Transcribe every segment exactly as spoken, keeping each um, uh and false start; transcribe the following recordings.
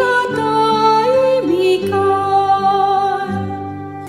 Katahimikan.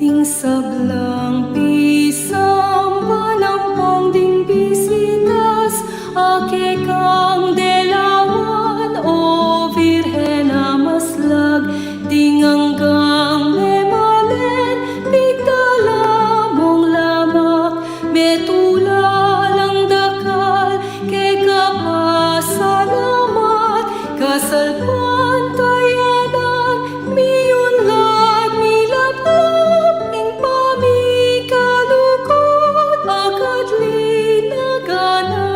Ding sablang pisamban ampong ding bisitas a kekang delawan, O Virgen a maslag, ding anggang memalen pigdala mung lamak, metula lang dakal keka pasalamat, kasalpantayanan, miunlad milaplap ing pamikalugud a kadlinagan na.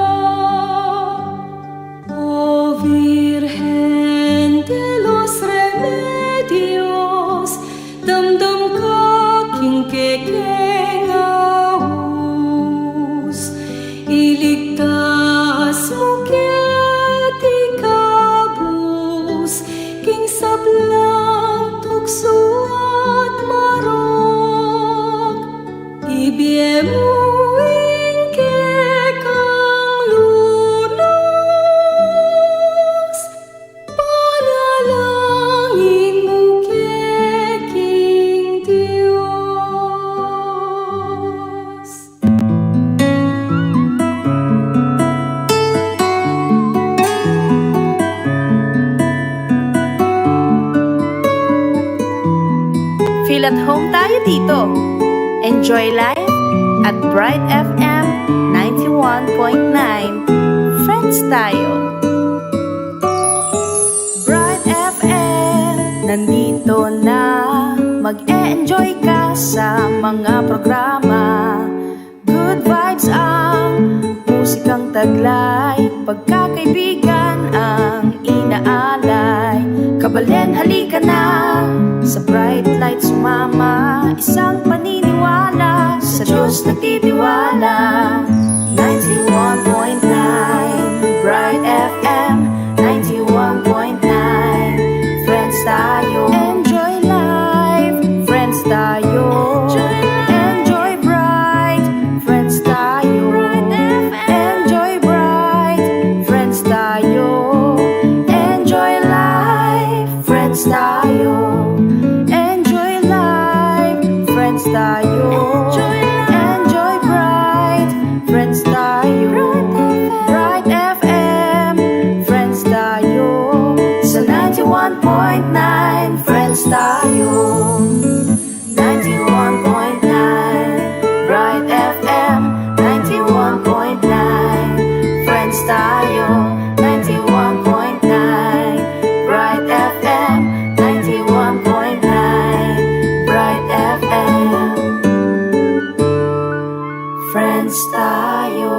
O Virgen de los Remedios, damdam ka king kekeng aus, iligtas mu keti kabus king sablang tuksu at marok, ibie mu ing kekang lunus, panalangin mu ke king Dios. Feel at home tayo dito. Enjoy life at Bright F M ninety-one point nine. Friends tayo. Bright F M, nandito na. Mag-e-enjoy ka sa mga programa. Good vibes ang musikang taglay, pagkakaibigan ang inaalay. Kabalen, halika na sa Bright Light sumama. Isang paniniwala sa Diyos nagtitiwala. Ninety-one point nine Bright F M, ninety-one point nine. Friends tayo. Enjoy life. Friends tayo. Enjoy bright. Friends tayo. Enjoy bright. Friends tayo. Enjoy life. Friends tayo. Enjoy life. Friends tayo. Enjoy bright. Friends tayo. Bright F M. Friends tayo. Sa ninety-one point nine, Friends tayo. Ninety-one point nine Bright F M, ninety-one point nine Friends tayo, ninety-one point nine Bright F M, ninety-one point nine Bright F M. Friends tayo.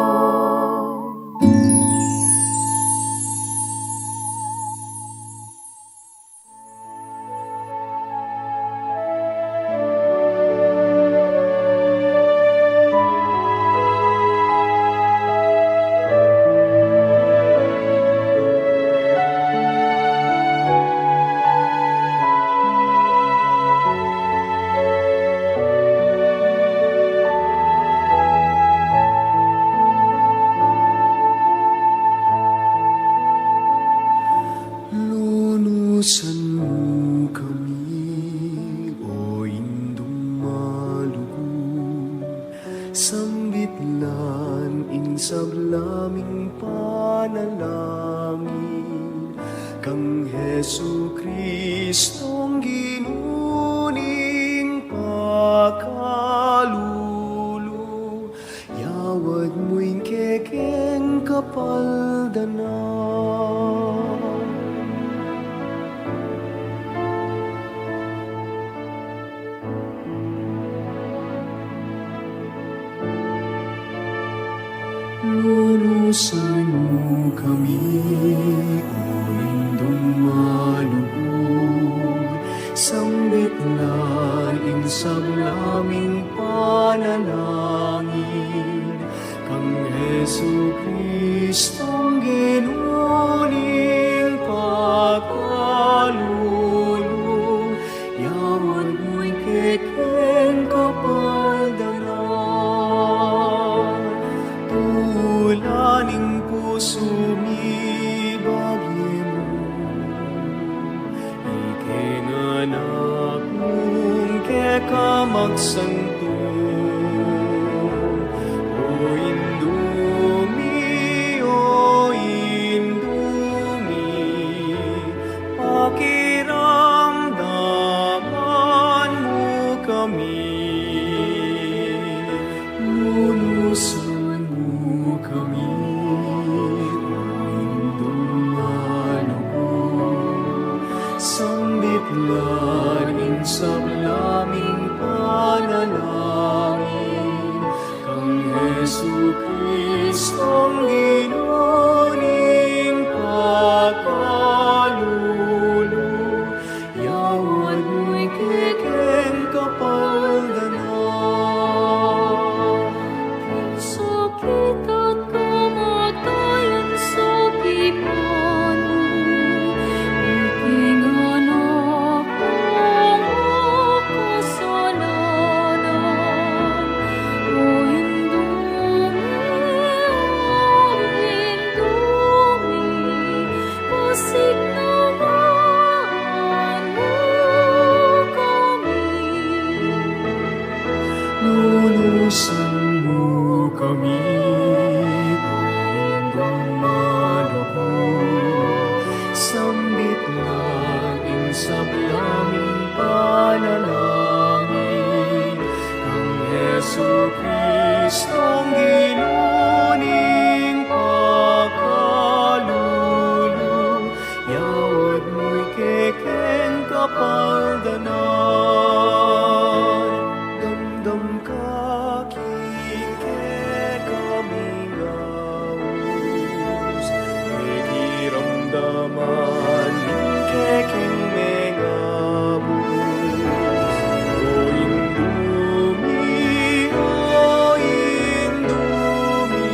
Lunusan mu kami, O Indung malugud, sambit la ing sabla ming panalangin, kang Jesucristong Ginu ning pakalulu. Yawad mu ing kekeng kapaldanan. Lunusan mu kami, O Indung malugud, sambit la ing sabla ming panalangin, kang Jesucristong Ginu ning pakalulu. Yawad mu ing kekeng kapaldanan. Tula ning pusu mi, ibie mu. Anak mung keka magsantu, o Indu mi, o Indu mi, pakiramdaman mu kami. Lunusan mu kami, o Indung malugud. Sambit la ing sabla ming panalangin kang Jesucristong Ginu ning pakalulu. Yawan mu ing kekeng kapaldanan. Sakit at kamatayan sa tipan mu, iting anak mung makasalanan. O Indu mi, o Indu mi, pasignawan mu kami. Lunusan mu kami, o Indung malugud. Sambit la ing sabla ming panalangin kang Jesucristong Ginu ning pakalulu. Yawan mu ing kekeng kapaldanan. Damdam ka king kekaming aus, pakiramdaman ing kekeng mengabus. O Indu mi, o Indu mi,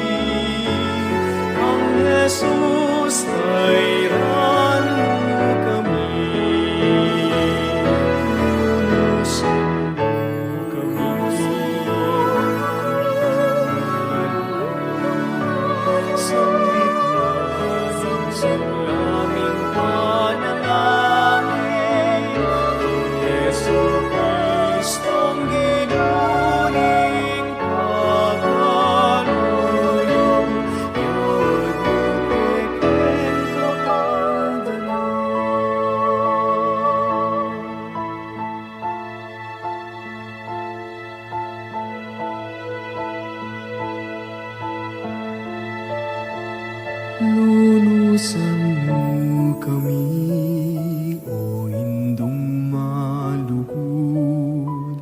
kang Jesus tairan mu kami. Lunusan mu kami. Sambit la ing sabla ming panalangin kang Jesucristong Ginu ning pakalulu. Yawan mu ing kekeng kapaldanan. Lunusan mu kami, o Indung malugud.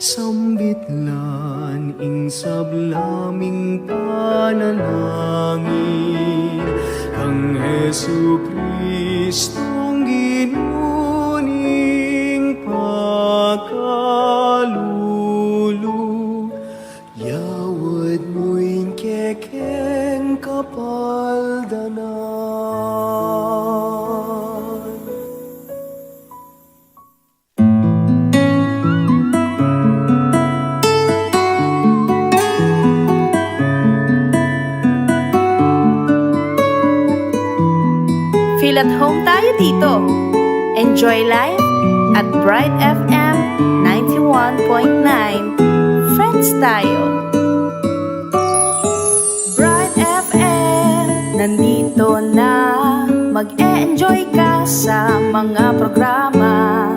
Sambit la ing sabla ming panalangin kang Jesucristong Ginu ning pakalulu. Yawan mu ing kekeng kapaldanan. Feel at home tayo dito. Enjoy life at Bright F M ninety-one point nine. Friends tayo. Bright F M, nandito na. Mag-e-enjoy ka sa mga programa.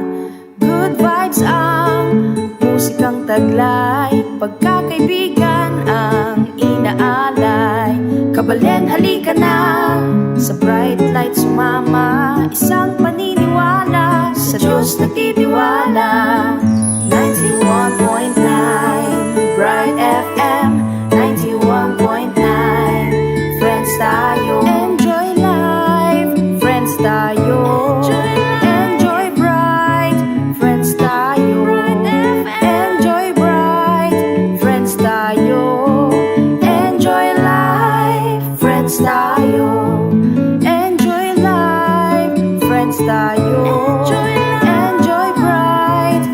Good vibes ang musikang taglay, pagkakaibigan ang inaalay. Kabalen, halika na sa Bright Light sumama. Isang paniniwala sa Diyos nagtitiwala. Ninety-one point nine Bright F M, ninety-one point nine. Friends tayo. Enjoy life. Friends tayo. Enjoy bright. Friends tayo. Enjoy bright. Friends tayo. Enjoy life. Friends tayo. Enjoy life. Friends tayo. Enjoy bright.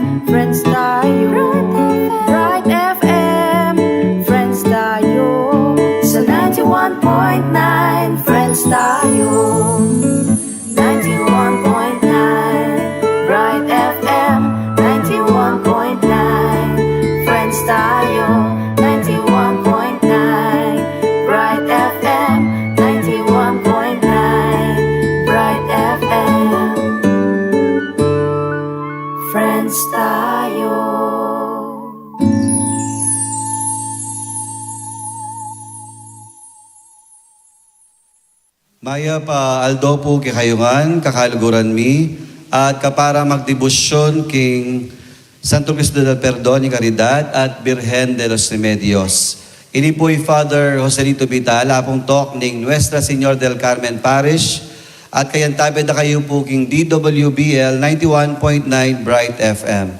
Mayap a aldo pu kekayu ngan, kakaluguran mi, at kapara magdebosyon king Santo Cristo del Perdon y Caridad at Birhen de los Remedios. Ini pu i Father Joselito Vital, apung tok ning Nuestra Señora del Carmen Parish, at kayantabe da kayu pu king D W B L ninety-one point nine Bright F M,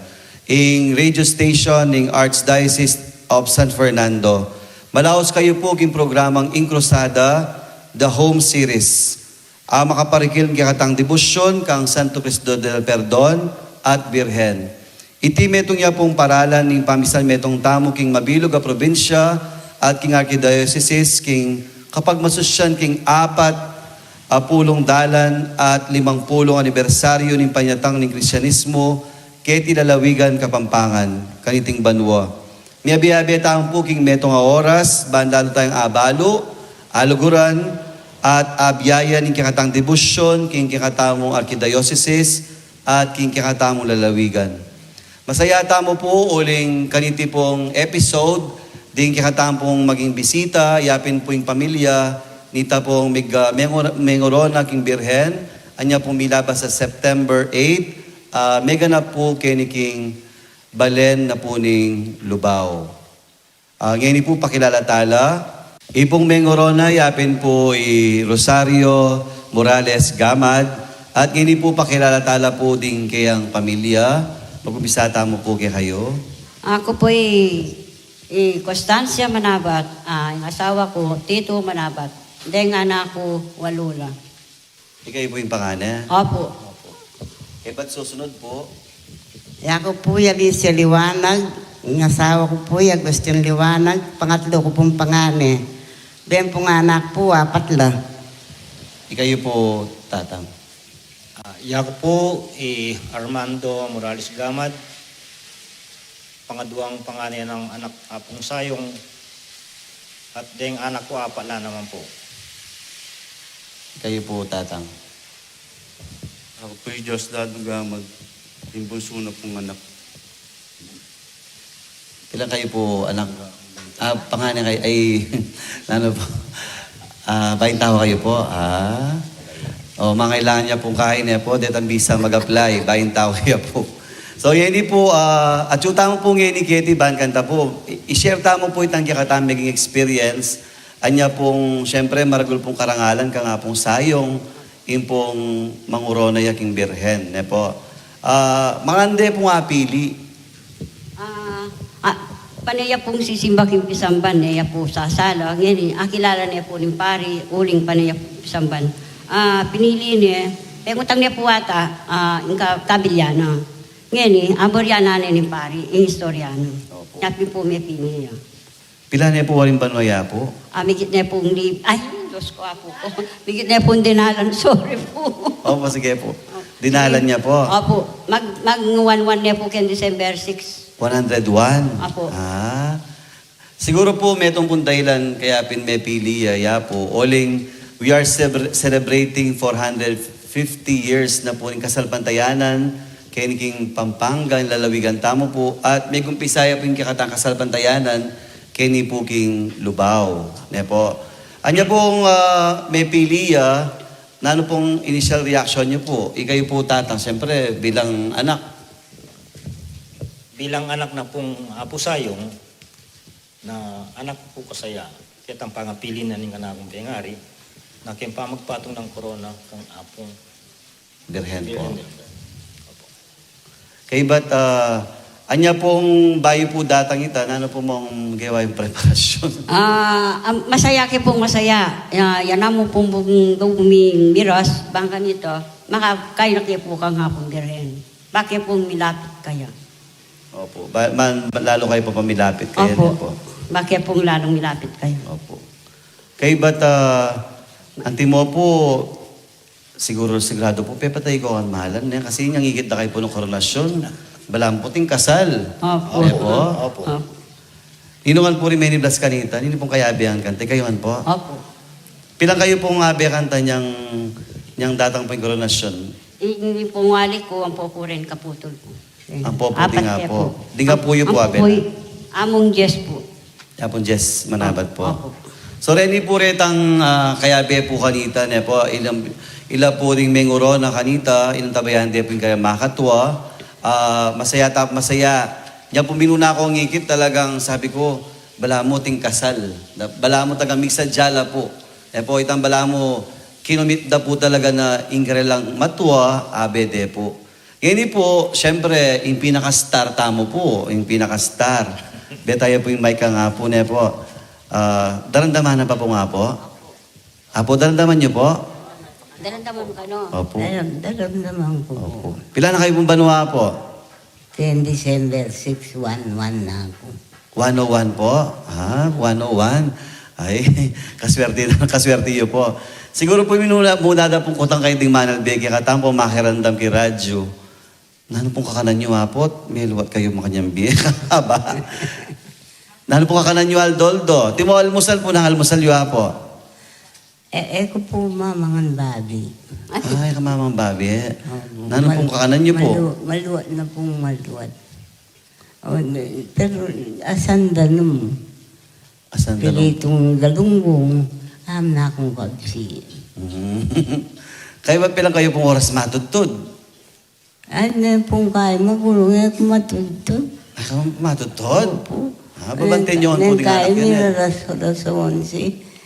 ing radio station ning Archdiocese of San Fernando. Malaus kayu pu king programang Ing Cruzada, The Home Series, a makaparikil king kekatang debosyon kang Santo Cristo del Perdon at Birhen. Iti metung ya pung paralan ning pamisan metung tamu king mabilug a probinsya at king arkidiocese king kapagmasusyan king apat a pulung dalan at limang pulung anibersaryu ning panyatang ning Kristianismo keti lalawigan Kapampangan kaniting banua. Miabe-abe tamu pu king metung a oras, ban lalu tayang abalu, aluguran, at abiayan ing kekatang debosyon king kekatamung arkidiocese at king kekatamung lalawigan. Masaya tamu pu uling kaniti pung episode, ding kekatamu pung maging bisita, yapin pu ing pamilya nita pung mig-, ah, mengor-, mengorona king Birhen, anya pung milabas a September eight, ah, meganap pu keni king balen na pu ning Lubao. Ah, ngeni pu pakilala tala. Ipung mengorona, yapin pu i Rosario Morales Gamad. At ngeni pu pakilala tala pu ding keyang pamilya. Mag-umpisa tamu pu kekayu. Aku pu i, i Constancia Manabat, ah, ing asawa ku, Tito Manabat. Deng anak ku, walu la. Ikayu pu ing pangane? Opu. Opu. Kaybat susunod pu? Yaku pu i Alicia Liwanag, ing asawa ku pu i Agustin Liwanag, pangatlu ku pung pangane. Beng pung anak pu, apat la. Ikayu pu, Tatang? Ah, yaku pu i Armando Morales Gamad, pangaduang pangane nang anak, Apung Sayong, at deng anak ku apat la naman pu. Kayu pu, Tatang? Aku pu i Diosdado Gamad, ing bunsu na pung anak. Pilan kayu pu anak? Ah, pangane kayu, ay, nanu pu? Ah, baintaw kayu pu? Ah. O, mangailangan ya pung kain, e pu, detang bisa mag-apply, baintaw ya pu. So, ngeni pu, ah, atyu tamu pu ngeni keti ban kanita pu, i-, i-share tamu pu itang kekatamung meging experience, anya pung, siyempre, maragul pung karangalan kang Apung Sayong, ing pung mangorona ya king Birhen, ne pu. Ah, mangande pung apili? Ah, ah, pane ya pung sisimba king pisamban, ne ya pu sasala. Ngeni, akilala ne pu ning pari, uling pane ya pung pisamban. Ah, pinili ne, pengutang ne pu ata, ah, ing ka-, kabilya na. Ngeni, abaryan ne ning pari, ing istorya na. Opu. Yapin pu mepili ya. Pilan ne pu waring banua ya pu? Ah, migit ne pung li-, ay, Diyos ko, Apu ko. Migit ne pung dinalan, sorry pu. Opu, sige pu. Dinalan ya pu? Opu. Mag-, mag-one one ne pu keng December six. One hundred one? Opu. Ah. Siguru pu, metung pung dahilan kaya pin mepili ya, ya pu. Uling, we are celebra-, celebrating four hundred fifty years na pu ning kasalpantayanan keni king Pampanga, ing lalawigan tamu pu, at megumpisa ya pu ing kekatang kasalpantayanan keni pu king Lubao, ne pu. Anya pung, ah, mepili ya, nanu pung initial reaction yu pu? Ikayu pu, Tatang, siyempre, bilang anak. Bilang anak na pung Apu Sayong, na anak ku kasaya, ketang pangapili na ning kanakung pengari, na keng pamagpatung nang korona kang Apung Birhen pu. Birhen del Perdon. Opu. Kaybat, ah, anya pung bayu pu datang ita, nanu pu mung gewa ing preparasyon? Ah, am, masaya ke pung masaya. Ya, ya namu pung, pung, pung miras, bang kanita, makakayu na ke pu kang Apung Birhen. Bake pung milapit kaya. Opu. Ba-, man, lalu kayu pung pamilapit kaya, opu, ne pu. Bake pung lalung milapit kaya. Opu. Kaybat, ah, antimo pu, siguru siguradu pu, pepatay ko kang mahalan, ne? Kasi inyang ikit da kayu pu nung koronasyon, balamu pu ing kasal. Opu. Ne pu? Opu. Opu. Ninu ngan pu ring meniblas kanita, ninu pung kayabe ngan kanita, ikayu ngan pu? Opu. Pilan kayu pung abe kanita inyang, inyang datang pu ing koronasyon? Ini pung wali ku, ampo ku rin kaputol ku. Ampo pu, apat ding apu. Ding apu yu pu, ampo abe pu na? Amung Jess pu. Apung Jess Manabat pu. Opu. So, reni pu retang, ah, kayabe pu kanita, ne pu, ilang, ila pu ring mengurona kanita, ilang tabayante pu ing kayang makatua, ah, masaya ta, masaya. Nya pu minuna kung ikit talagang sabi ku, balamu ating kasal. Balamu talagang migsadya la pu. Ne pu, itang balamu kinumit da pu talaga na ing karelang matua, abe de pu. Ngeni pu, siyempre, ing pinaka-star tamu pu, ing pinaka-star. Beta ya pu ing mic kang apu, ne pu. Ah, daramdaman na pa pu nga pu? Apu, daramdaman yu pu? Daramdaman ka, no? Opu. Daram-, daramdaman ku pu. Opu. Pila na kayu pung banua pu? Ten December, six one one na ku. One oh one pu? Ah, one oh one. Ay, kaswerte na, kaswerte yu pu. Siguru pu minuna, muna da pung kutang kayang manalbe kekatamu pung makiramdam king radyu. Nanu pung kakanan yu, apu? Meluat kayu makanyan bie. Aba. Nanu pung kakanan yu aldo-aldo? Antimo almusal pu, nanu almusal yu, apu? E, e ku pu mamangan babi. Ay, e ka mamangan babi. Opu. Nanu pung kakanan yu pu? Malu-, maluat na pung maluat. O, ne, pero asan danum? Asan danum? Piritung galunggong, amu na kung kabsi. Mhm. Kayu ba, pilan kayu pung oras matudtud? Ay, ne pung kayi makulung, e ku matudtud. Ay, ka matudtud? Opu. Ah, babantayan yu pu ding anak yu, e? Neng kayi mi alas, alas onse,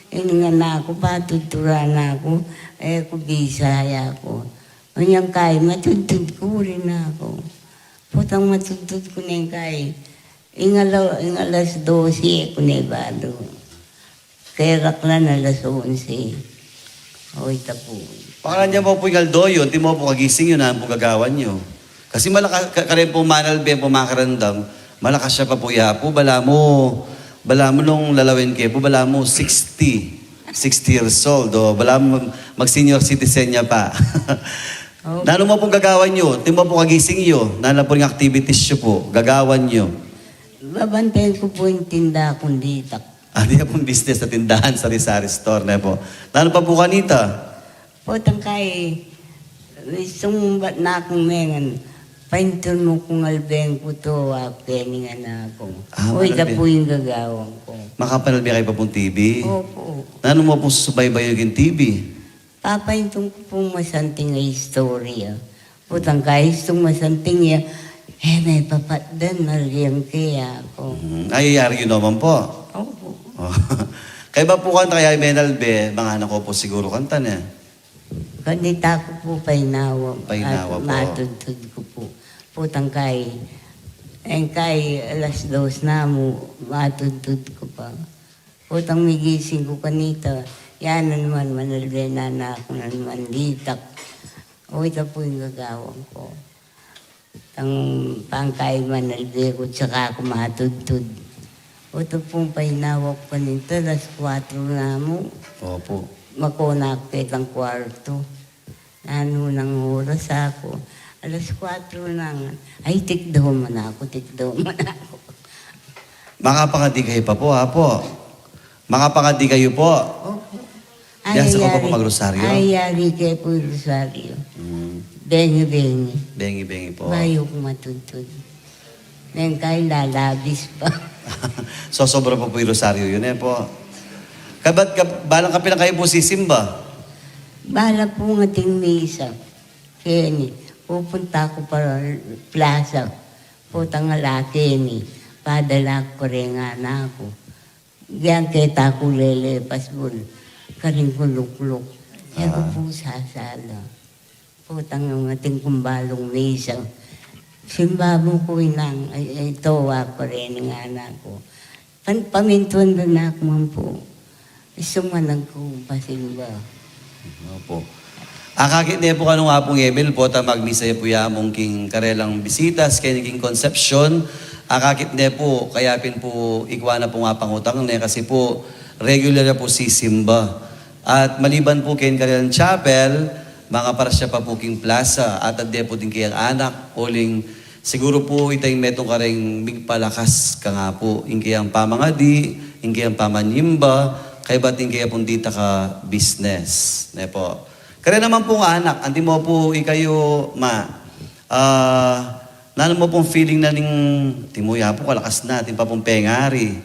iningan na ku, patudturan na ku, e ku bisa ya ku. Inyang kayi matudtud ku, uli na ku. Potang matudtud ku neng kayi. Ing ala-, ing alas dose, e ku ne balu. Keraklan alas onse. O, ita pu. Pakanan ya pu ing aldo yu, antimo pu kagising yu, nanu pung gagawan yu? Kasi malaka-, ka-, karen pung manalbe, pung makiramdam, malakas ya pa pu ya pu, balamu, balamu nung lalawen ke pu, balamu sixty, sixty years old, o balamu mag-senior citizen ya pa. Opu. Nanu mu pung gagawan yu, antimo pu kagising yu, nanu pu ring activities yu pu, gagawan yu? Babantayan ku pu ing tinda kung ditak. Atin ya pung business a tindahan, sari-sari store, ne pu? Nanu pa pu kanita? Potang kayi, istung bat na kung mengan, paintun mu kung albeng ku to, a, keni ngan aku. Ah, o, ita manalbe. Pu ing gagawan ku. Makapanalbe kayu pa pung T V? Opu. Nanu mu pung susubaybayu king T V? Papaintun ku pung masanting a istorya. Potang kayi istung masanting ya, e me papatdan, mariang ke aku. Mhm. Ay, yari yu naman pu. Opu. O. Kaybat pu kanta kaya menalbe, manganak ku pu siguru kanta ne. Kanita ku pu painawa. Painawa pu. Matudtud ku pu. Potang kayi, eng kayi alas dos na mu, matudtud ku pa. Potang migising ku kanita, ya na naman, manalbe na naku na naman ditak. O, ita pu ing gagawan ku. Tang pangkayi manalbe ku, saka ku matudtud. O, ita pung painawa ku kanita, alas kuwatro na mu. Opu. Makonak ke tang kuwartu. Nanu nang oras, aku? Alas kuwatro na ngan. Ay, tikdo man aku, tikdo man aku. Makapangadi kayu pa pu, apu? Makapangadi kayu pu? Opu. Biasa kayu pa pu magrosaryo? Ay, yari ke pu rosaryo. Hmm. Bengi-bengi. Bengi-bengi pu. Bayu ku matudtud. Neng kayi lalabis pa. Sosobra pa pu ing rosaryo yu, e pu? Kabat, kab-, balang kapilan kayu pu sisimba? Bala pung ating misa. Keni, pupunta ku pa plaza. Potang ala keni, padala ku reng anak ku. Geng keta ku lele pasbul, karing kulukluk. E ku pu sasala. Potang ating kung balung misa. Simba mu ku, Inang, ay, ay, towa ku reng anak ku. Pan-, pamintuan da naku man pu. Istung managku pasimba. Opu. Akakit ne pu kanu Apung Emil, potang magmisa ya pu ya mu king karelang bisitas keni king Concepcion. Akakit ne pu, kaya pin pu ikwa na pung apangutang ne, kasi pu regular ya pu sisimba. At maliban pu keng karelang chapel, mangaparasya pa pu king plaza, at adde pu ding kayang anak, uling siguru pu ita ing metung karing migpalakas kang Apu, ing kayang pamangadi, ing kayang pamanyimba, kaybat ing kaya pung ditak a business, ne pu? Kare naman pung anak, antimo pu ikayu, Ma, ah, nanu mu pung feeling na ning, timu ya pu, kalakas na, atin pa pung pengari.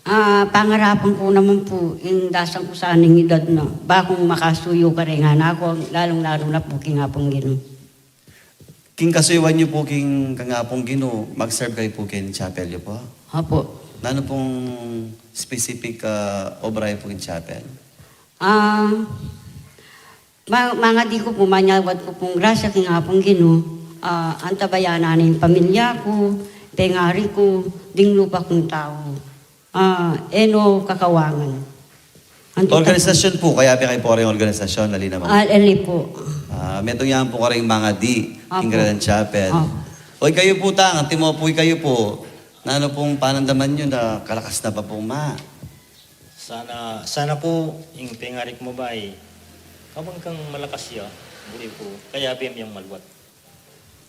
Ah, pangarapan ku naman pu, ing dasan ku sana ing edad na, ba kung makasuyu karing anak ku, lalung-lalu na pu king Apung Ginu. King kasuyuan yu pu king kang Apung Ginu, mag-serve kayu pu king chapel yu pu? Opo. Nanu pung specific, ah, obra yu pu king chapel? Ah, ma-, mangadi ku pu, manyawad ku pung grasya king Apung Ginu, ah, antabayanan ing pamilya ku, pengari ku, ding lupa kung tau. Ah, e no kakawangan. Anto ta- Organisasyon pu, kayabe kayu pu karing organisasyon, ali naman. Ah, ali pu. Ah, metung ya pu karing mangadi, king Apo. Grand Chapel. Apo. O, ikayu pu tang, antimo pu ikayu pu, nanu pung panandaman yu na kalakas na pa pung ma- Sana, sana pu, ing pengari kung babai, kabang kang malakas ya, buri pu, kayabe yang maluat.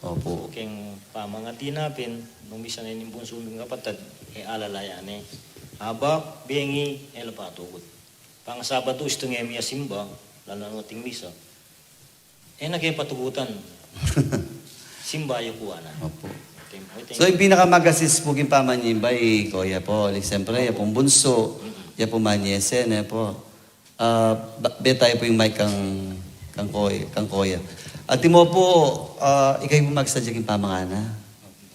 Opo. King pamangadi na pin, nung misan ing bunsu ming kapatad, e alalayan e. Abak, bengi, e la patugut. Pang Sabado, istu ngeni a simba, lalu na ating misa. E na ke patugutan. Simba yu ku ana. Opo. Oke, oke. So, ing pinakamagasis pu king pamanyimba i Koya pu. Like, siyempre, ya pung bunsu, ya pung manyese, ne pu. Ah, ba-, be tayu pu ing mic kang, kang Koy-, kang Koya. Antimo pu, ah, ikayu pu magsadya king pamangana.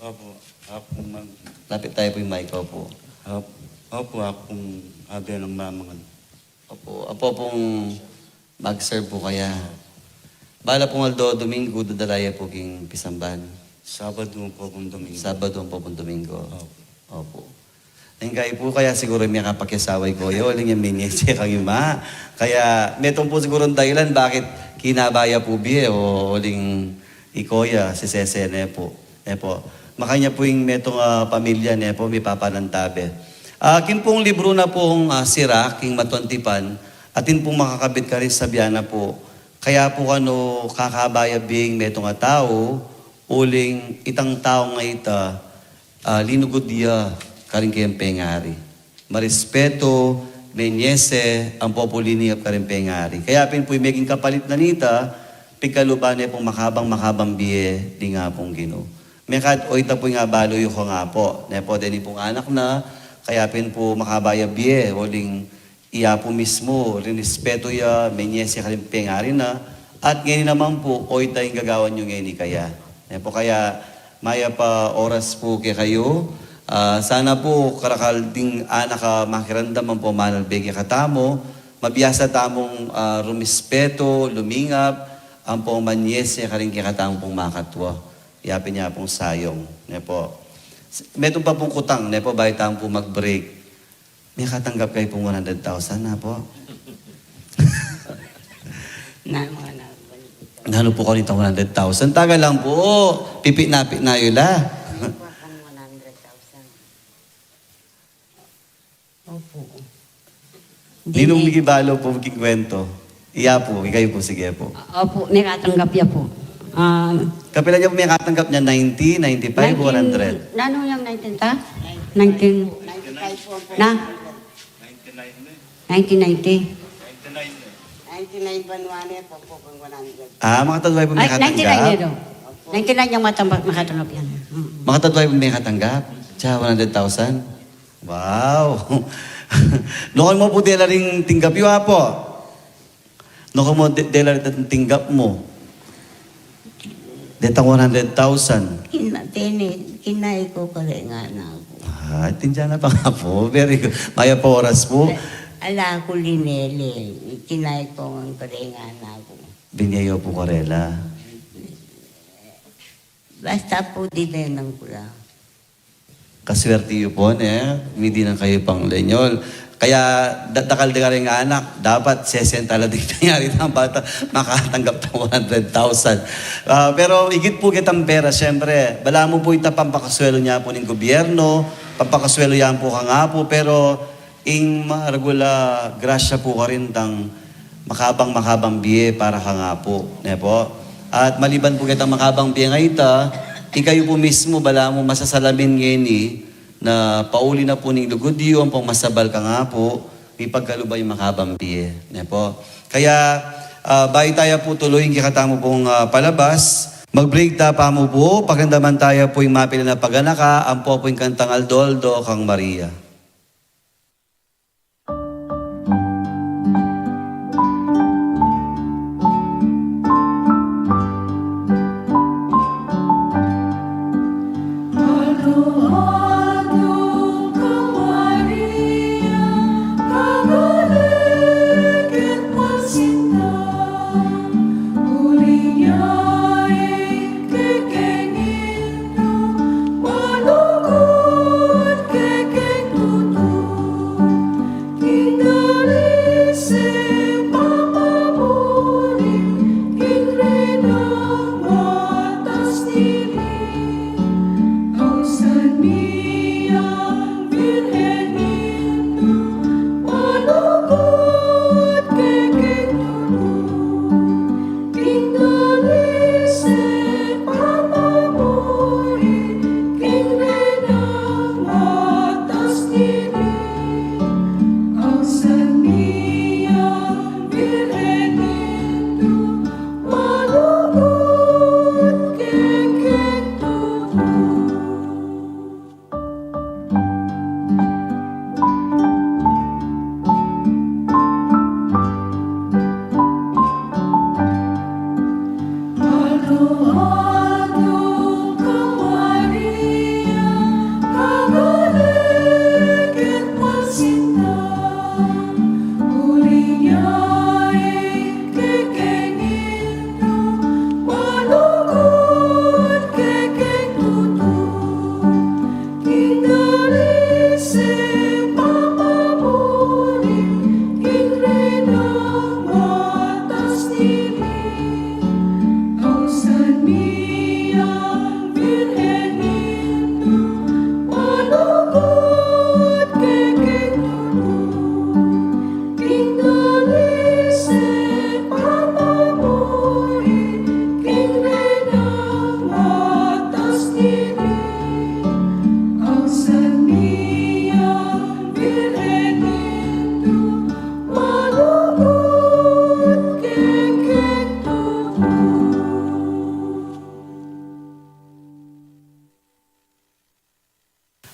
Opo, aku mag- Lapit tayu pu ing mic, opo. Op-, opo, aku abe nang mamangan. Opo, apo pung mag-serve pu kaya. Bala pung aldo Domingo, dadala ya pu king pisamban. Sabado pu kung Domingo. Sabado pu kung Domingo. Opo. Opo. Ing kayu pu kaya siguru makapakisawa i Koya, uling yang menyese kang ima. Kaya metung pu sigurung dahilan bakit kinaba ya pu bie, o uling i Koya, sisese ne pu. Ne pu. Makanyan pu ing metung a pamilya ne pu, mipapanantabe. Ah, king pung libru na pung, ah, Sira, king Matuang Tipan, atin pung makakabit karin, sabian na pu, kaya pu kanu kakaba ya bie ing metung a tau, uling itang tau a ita, ah, linugud ya karing kayang pengari. Marespeto, menyese, ampo pu liningap karing pengari. Kaya pin pu ing meging kapalit na nita, pigkaluban ne pung makabang-makabang bie ding Apung Ginu. Mekad o ita pu ing abalu yu kang Apu, ne pu, deni pung anak na, kaya pin pu makaba ya bie, uling iya pu mismu, rinespetu ya, menyese karing pengari na, at ngeni naman pu, o ita ing gagawan yu ngeni kaya. Ne pu, kaya mayap a oras pu kekayu, ah, sana pu karakal ding anak a makiramdam ampo manalbe kekatamu, mabiasa tamung, ah, rumispetu, lumingap, ampo manyese karing kekatamu pung makatwa. Yapin ya pung sayung, ne pu. Metung pa pung kutang, ne pu, bayu tamu pu mag-break. Mekatanggap kayu pung one hundred thousand, Apu? Nanu, nanu pu kanu itang one hundred thousand? Taga lang pu, pipitna-pitna yu la. Opo. Ninung miki balu pu king kwento? Iya pu, ikayu pu, sige pu. Opo, mekatanggap ya pu. Ah, kapilan ya pu mekatanggap niya? Ninety, ninety-five, nineteen, one hundred? Nanu yang nineteen ta? Nineteen. Na? Nineteen ninety. Ninety-nine banwa ne pu, pu, pu, one hundred. Ah, makatadwa yu pu mekatanggap? Ay, ninety-nine ya, do. Ninety-nine yang matamba-, makatanggap yan. Mm. Makatadwa yu pu mekatanggap? Sa one hundred thousand? Wow! Nokon mu pu dela ring tinggap yu, Apu? Nokon mu de-, dela ring tinggap mu? Detang one hundred thousand. Kina-, tini-, kinayi ku karing anak ku. Ah, tinja na pa nga pu. Very good. Mayap a oras pu. Ala ku linele. Kinayi ku karing anak ku. Binye yu pu karela. Basta pu, dinenan ku la. Kaswerte yu pu, ne? Midinan kayu pang lenyol. Kaya da-, dakal de karing anak, dapat sesenta la ding pengari tang bata, makatanggap tang one hundred thousand. Ah, pero igit pu ketang pera, siyempre, balamu pu ita pampakaswelu ne pu ning gubyernu, pampakaswelu ya pu kang Apu, pero ing maragul a grasya pu karin tang makabang-makabang bie para kang Apu, ne pu? At maliban pu ketang makabang bie a ita, ikayu pu mismu, balamu masasalamin ngeni na pauli na pu ning lugud yu ampong masabal kang Apu, mipagkaluban ing makabang bie, ne pu? Kaya, ah, bayu taya pu tuluy ing kekatamu pung, ah, palabas, mag-break ta pa mu pu, pakiramdaman taya pu ing mapilan a paganaka, ampo pu ing kantang Aldo-aldo kang Maria.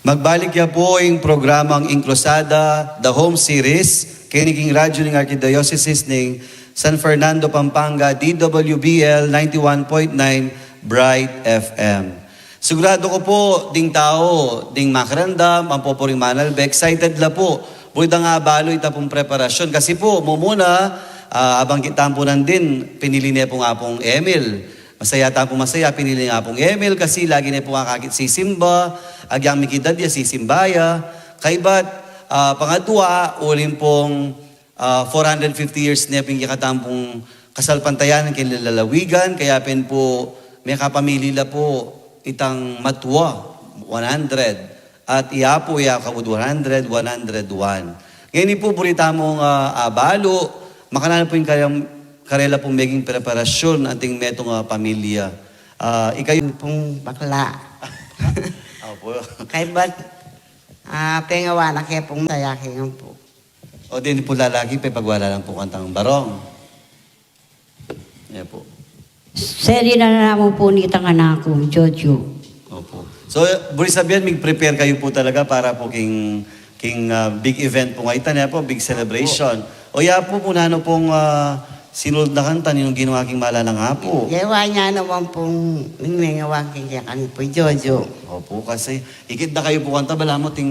Magbalik ya pu ing programang Ing Cruzada, The Home Series, keni king radyo ning Arkidiosesis ning San Fernando, Pampanga, D W B L ninety-one point nine Bright F M. Sigurado ku pu, ding tau, ding makiramdam, ampo pu ring manalbe, excited la pu. Bulit dang abalu ita pung preparasyun. Kasi pu, mumuna, ah, abang kita pu nandin, pinili ne pu nga pung Emil. Masaya ta pung masaya, pinili ne pung Emil, kasi lagi ne pu akakit sisimba, agyang mikidad ya sisimba ya. Kaybat, ah, pangadwa, uling pung ah, four hundred fifty years ne pin ing kekatamu pung kasalpantayanan king lalawigan, kaya pin pu mekapamili la pu itang matua, one hundred, at i Apu, i Akawud, one hundred, one hundred one. Ngeni pu, buri tamung, ah, abalu, makananu pu ing karela, karela pung meging preparasyun anting metung a pamilya. Ah, ikayu pung bakla. Opo. Kaybat, ah, pengawa na ke pung saya ke ngan pu. O deni pu lalaki, pepagwala lang pu kantang barong. Yan pu. Seli na namu pu nitang anak ku, Jojo. Opo. So, buri sabian, mig-prepare kayu pu talaga para pu king, king, ah, big event pu ngeni, ne pu, big celebration. O ya pu, pu nanu pung, ah, sinulud na kanta, ninung ginawa king malalang apu? Gewa na naman pung, ning mengawa king kekami pu, Jojo. Opo, kasi ikit da kayu pu kanta, balamu ating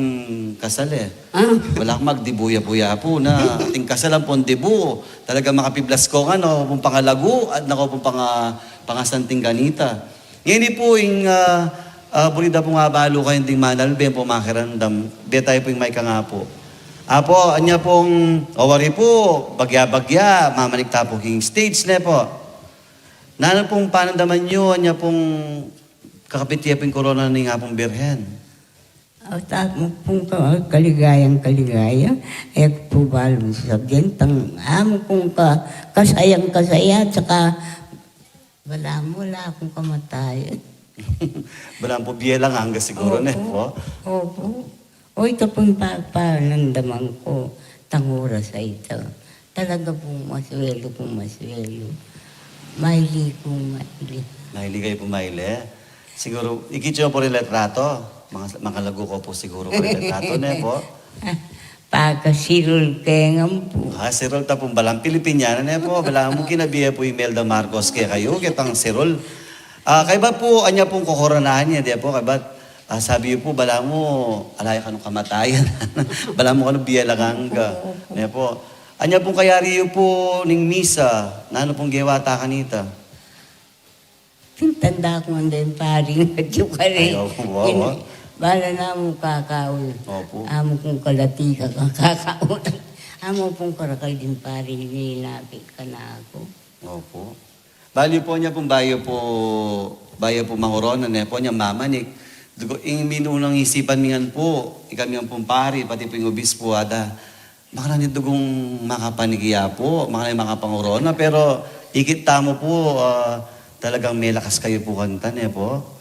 kasal e. Ah. Balamu magdibu ya pu ya pu na ating kasal ampong dibu. Talaga makapiblas ko ngan, o pung pangalagu, at nako pung panga-, pangasanting kanita. Ngeni pu ing, ah, ah, buri da pung abalu kayu ding manalbe, pung makiramdam, bie tayu pu ing mike kang Apu. Apu, anya pung, o wari pu, bagya-bagya, mamanik ta pu king stage, ne pu. Nanu pung panandaman yu, anya pung kakapit ye pung korona ning Apung Birhen? At amu pung ka-, kaligayang kaligaya, e ku pu balung sabian, tang amu pung ka-, kasayang kasaya, tsaka balamu wala kung kamatayan. Balamu pu bie alang angga siguru, ne pu? Opo. Opo. O, ita pung pa-, panandaman ku, tang oras a ita. Talaga pung maswelu kung maswelu. Maili kung maili. Maili kayu pung maili. Siguru, ikit yu pu ring litrato. Maka-, makalagu ko pu siguru pu ring litrato, ne pu? Pakasirul ke ngan pu. Ah, sirul ta pung balamu Pilipiniana, ne pu? Balamu kinabie pu Imelda Marcos kekayu, ketang sirul. Ah, kaybat pu, anya pung kokoronahan ye, de pu? Kaybat, ah, sabi yu pu, balamu, ala ya kanu kamatayan. Balamu kanu bie alang angga. Opo, opo. Ne pu? Anya pung kayari yu pu ning misa, nanu pung gewa ta kanita? Pintanda ku ngan deng pari ngan yu kare. Ay, opo, opo. Bala namu kakaul. Opo. Amu kung kalati ka kakaul. Amu pung karakal ding pari, ninapi kanaku. Opo. Bali pu, anya pung bayu pu, bayu pu mangorona, ne pu, anya mamanik. Dugu, ing minunang isipan mi ngan pu, ikami ngan pung pari, pati pu ing obispo, ada, makananu ing dugung makapanik ya pu, makananu ing makapangorona, pero ikit tamu pu, ah, talagang melakas kayu pu kanita, ne pu?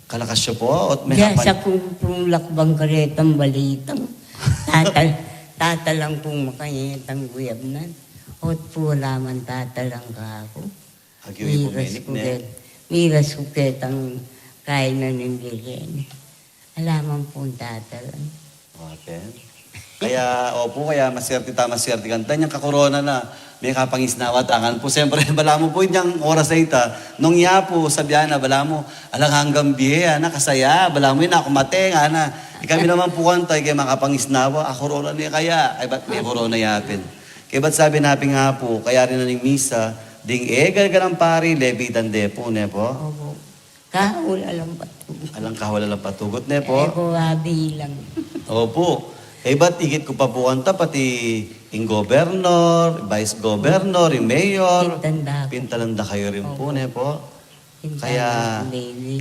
Kalakas yu pu, ot mekapan- Biasa kung, kung lakbang karetang balitang. Tatal-, tatalang kung makanitang guyabnan. Ot pu, ala man tatalang kaku. Agyu yu pu, miras menik, ku ne? Ke-, miras ku ketang kainan ning Birhen. Ala man pung tatalang. Atin. Kaya, opu, kaya maswerte ta, maswerte kanta, inyang kakorona na, mekapangisnawa ta ngan pu. Siyempre, balamu pu, inyang oras a ita, nung ya pu, sabian na, balamu, alang anggang bie, ana, kasaya, balamu, ina, kumate, ana. Ikami naman pu kanta, ike makapangisnawa, a, korona ne kaya, kaybat mekorona ya pin. Kaybat sabi na pin nga pu, kayari na ning misa, ding e gana-ganang pari, lebitan de pu, ne pu? Opu. Kahul alang patugut. Alang kahul alang patugut, ne pu? E ku abilang. Opu. Kaybat ikit ku pa pu kanta, pati ing gobernor, vice governor, ing mayor, pintalan da kayu rin pu, ne pu? Kaya, pintalan ku, baby.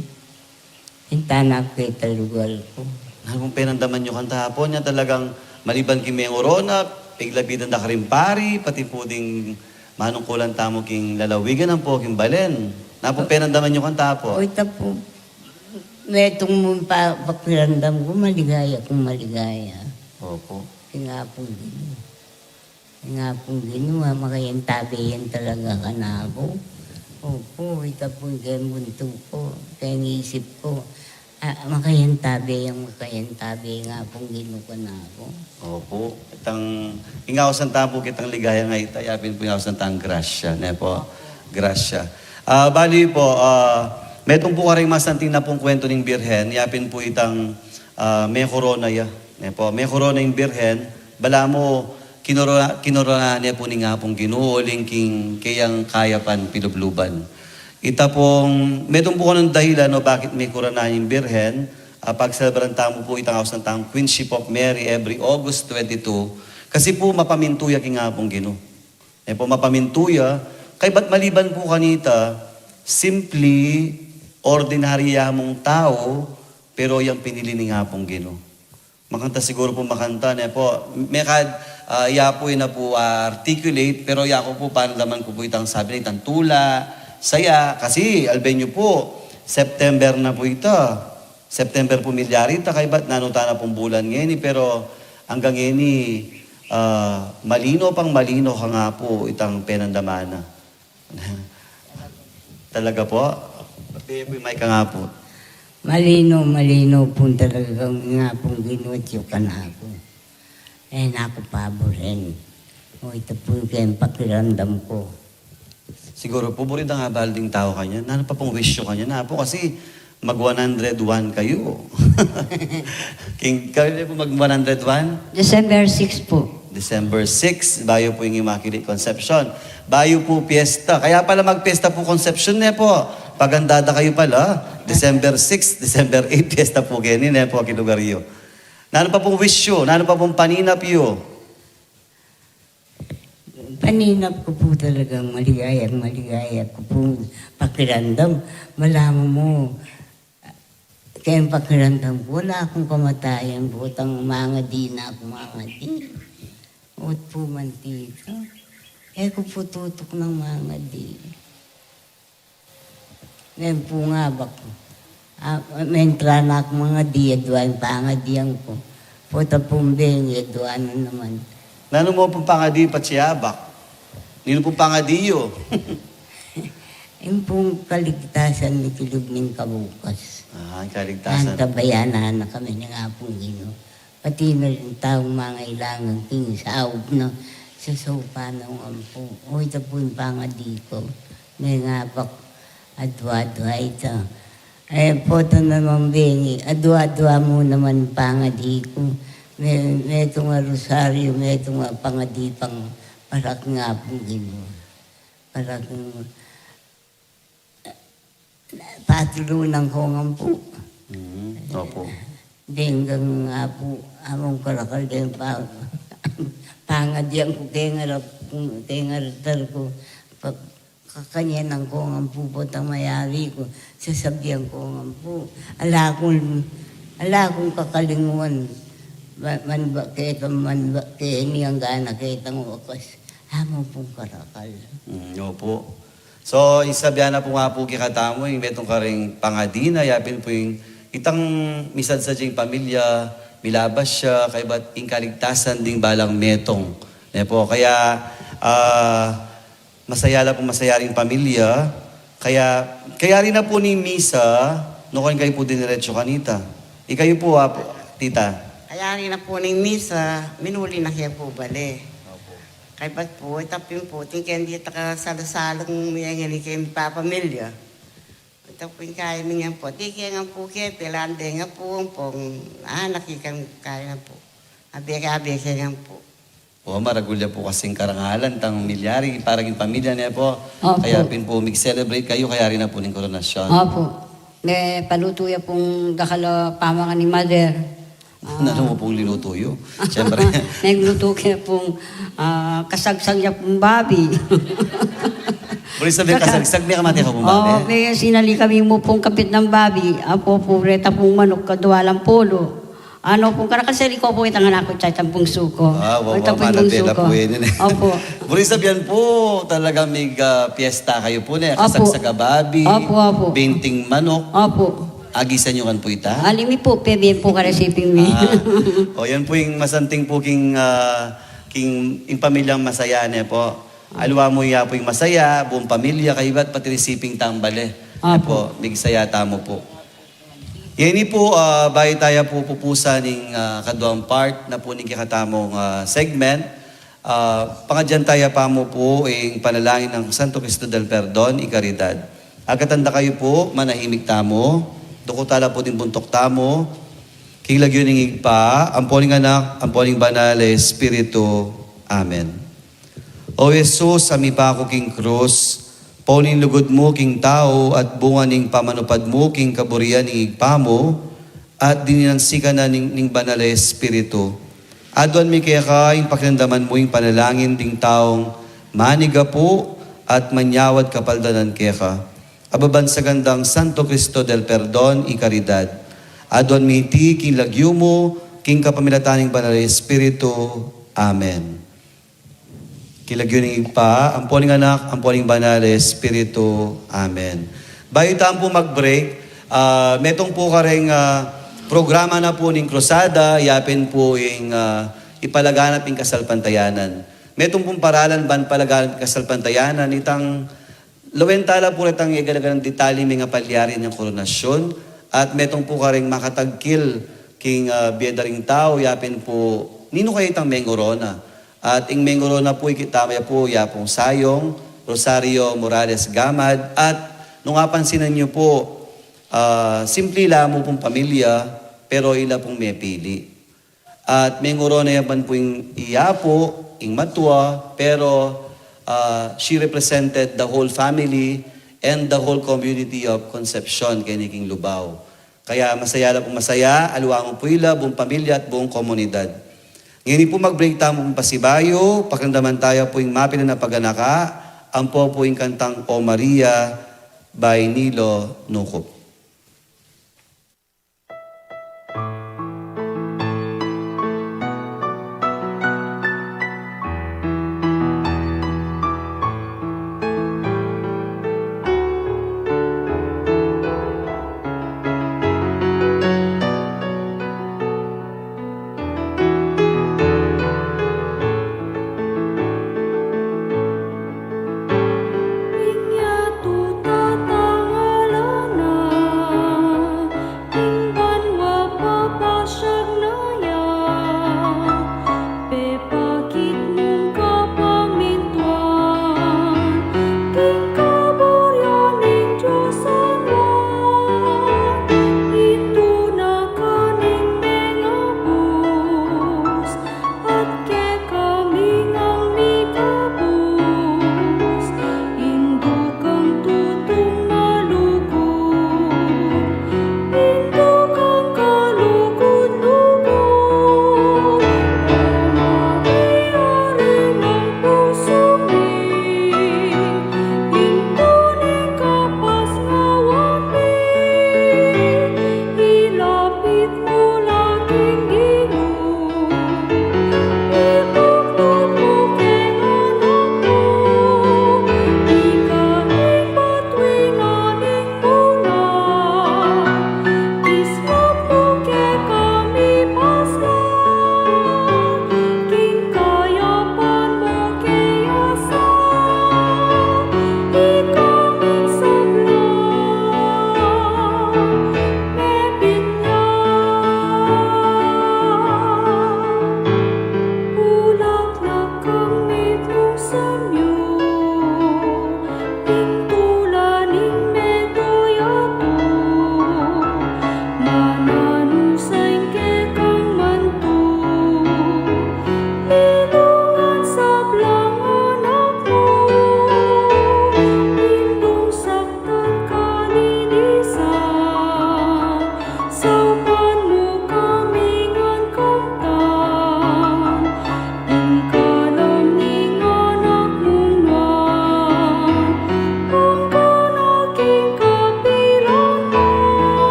Pintalan ku keta lugal ku. Nanu pung penandaman yu kanta, Apu, nya talagang maliban king mengorona, piglabitan da karing pari, pati pu ding manungkulan tamu king lalawigan ampo king balen. Nanu pung penandaman yu kanta, Apu? O, ita pu, metung mu pa, pakiramdam ku, maligaya kung maligaya. Opu. King Apung Ginu. King Apung Ginu, a, makayantabe yan talaga kanaku. Opu, ita pu ing keng buntuk ku, keng isip ku. Makayantabe yang makayantabe ing Apung Ginu kanaku. Opo. Itang, ing ausan tamu pu kitang ligaya ngeni, ita, yapin pu ing ausan tang grasya, ne po? Grasya. Ah, bali po, ah, metung pu karing masanting a pung kwentu ning Birhen, yapin pu itang, ah, mekorona ya, ne po? Mekorona ing Birhen, balamu kinorona, kinorona ne pu ning Apung Ginu uling king keyang kayapan pilubluban. Ita pung, metung pu kanung dahilan o bakit mekorona ing Birhen, ah, pagselebran tamu pu itang ausan tang Queenship of Mary every August twenty-two, kasi pu mapamintu ya king Apung Ginu. E pu, mapamintu ya, kaybat maliban pu kanita, simpli, ordinarya mung tau, pero yang pinili ning Apung Ginu. Makanta siguru pu makanta, ne po? Mekad, ah, ya pu, ina pu, ah, articulate, pero ya ku pu, pandaman ku pu itang sabi na itang tula, saya, kasi, alben yu pu, September na pu ita. September pu milyari ita, kaybat nanu ta na pung bulan ngeni, pero anggang ngeni, ah, malino pang malino kang Apu itang penandaman na. Talaga po? Pabie pu ing mic kang Apu. Malino, malino pung talaga kang Apung Ginu atyu kanaku. E na ku paburen. O, ita pu ing keng pakiramdam ku. Siguru pu, buri da nang abal ding tau kanyan. Nanu pa pung wish yu kanyan, Apu? Kasi mag one hundred one kayu. King, kayu ne pu mag one hundred one? December six pu. December six, bayu pu ing Immaculate Conception. Bayu pu piyesta. Kaya pala magpiyesta pu Conception, ne po? Paganda da kayu pala. December six, December eight, piyesta pu keni, ne po, king lugar yu. Nanu pa pung wish yu? Nanu pa pung paninap yu? Paninap ku pu talagang maligaya, maligaya ku pung pakiramdam. Malamu mu, keng pakiramdam ku, ala kung kamatayan, butang mangadi na ku, mangadi. Ot pu manti ka. E ku pu tutuknang mangadi. Neng pu ngabak. A, mentra na ku mangadi, adwa ing pangadian ku. Pota pung bengi, adwa na naman. Nanu mu pung pangadi patsi abak? Ninu pung pangadi yu? Ing pung kaligtasan mitilub ning kabukas. Ah, ing kaligtasan. Antabayanan na kami ning Apung Ginu. Pati na ring taung mangailangan king saup na, sasaupan na ngan pu. O, ita pu ing pangadi ku. Mengabak, adwa-adwa ita. E, pota naman bengi, adwa-adwa mu naman pangadi ku. Me-, metung a rosaryu, metung a pangadi pang para king Apung Ginu. Para king Patulunan ku ngan pu. Mm, opo. Deng ngan pu, among karakal deng pa-, pangadian ku, keng arap ku, keng altar ku, pa-, kakanyanan ku ngan pu, potang mayari ku, sasabian ku ngan pu. Ala kung, ala kung kakalinguan, ma-, manba keta, manba keni, anggang keta ing wakas. Among pung karakal. Mm, opo. So, isabian na pu ngan pu kekatamu, ing metung karing pangadi na, yapin pu ing itang misadsa ding pamilya, milabas ya, kaybat ing kaligtasan ding balang metung. Ne po, kaya, ah, masaya la pu, masaya ring pamilya, kaya, kayari na pu ning misa, nukarin kayu pu diniretsu kanita? Ikayu pu, ah, tita. Kayari na pu ning misa, minuli na ke pu bale. Opo. Kaybat pu, ita pin pu, atin keng dita kasala-salang miyayari keng pamilya. Ita pin kaya mi ngan pu, atin ke ngan pu ke, pilan de ngan pu, ampong, ah, nakikang kaya ngan pu. Abe ke, abe ke ngan pu. O, maragul ya pu kasing karangalan tang milyari, para king pamilya, ne po? Opo. Kaya pin pu, mig-celebrate kayu, kayari na pu ning koronasyon. Opo. Me palutu ya pung dakal a pamangan ni Mother. Ah. Nanu mu pung linutu yu? Siyempre. Naglutu ke pung, ah, kasagsag ya pung babi. Buri sabian kasagsag, me kamate ka pung babi? O, me sinali kami mu pung kapit nang babi. Apo, pureta pung manuk, kadwa lang polo. Ano pung karakal, sali ku pu itang anak ku, tsaka itang bungsu ku. Ah, wa-, ita wa-, pung bungsu ku. Opo. Buri sabian pu, talaga mig, ah, piyesta kayu pu, ne? Opo. Kasagsag a babi, opo, opo, binting manuk. Opo. Agisan yu ngan pu ita? Alimi pu, pebie pu karing siping mi. Ah. O, yan pu ing masanting pu king, ah, king, ing pamilyang masaya, ne po? Aliwa mu ya pu ing masaya, buung pamilya, kaybat pati ring siping tang bale. Opo. Ne po, migsaya tamu pu. Ngeni pu, ah, bayu taya pu pupusan ing, ah, kaduang part na pu ning kekatamung, ah, segment, ah, pangadyan taya pa mu pu ing panalangin nang Santo Cristo del Perdon y Caridad. Agkatan da kayu pu, manahimik tamu, dukutan tala pu ding buntuk tamu, king lagyu ning Ibpa, ampo ning Anak, ampo ning Banal a Espiritu. Amen. O Jesus, a mipaku king krus, pauli ning lugud mu king tau at bunga ning pamanupad mu king kaburian ning Ibpa mu, at dinan sika na ning, ning Banal a Espiritu. Aduan mi keka ing pakiramdaman mu ing panalangin ding taung manigapu at manyawad kapaldanan keka. Ababan sa gandang Santo Cristo del Perdon y Caridad. Aduan mi iti king lagyu mu, king kapamilatan ning Banal a Espiritu. Amen. King lagyu ning Ibpa, ampo ning Anak, ampo ning Banal a Espiritu. Amen. Bayu tamu pu mag-break, ah, metung pu kareng, ah, programa na pu ning Krusada, yapin pu ing, ah, ipalaganap ing kasalpantayanan. Metung pung paralan ban palaganap ing kasalpantayanan, itang lawen tala pu retang egalagang detalye ning palyari ning koronasyon, at metung pu kareng makatagkil king, ah, bie da ring tau, yapin pu ninu kaya itang mengorona. At ing mengorona pu, ikit tamu ya pu, ya pung Sayong Rosario Morales Gamad, at nung apansinan yu pu, ah, simple la mu pung pamilya, pero ila pung mepili. At mengorona ya ban pu ing iya pu, ing matua, pero, ah, she represented the whole family and the whole community of Concepcion, keni king Lubao. Kaya masaya la pung masaya, aliwa mu pu ila, buung pamilya at buung komunidad. Ngeni pu mag-break tamu pasibayu, pakiramdaman taya pu ing mapilan a paganaka, ampo pu ing kantang O Maria by Nilo Nucup.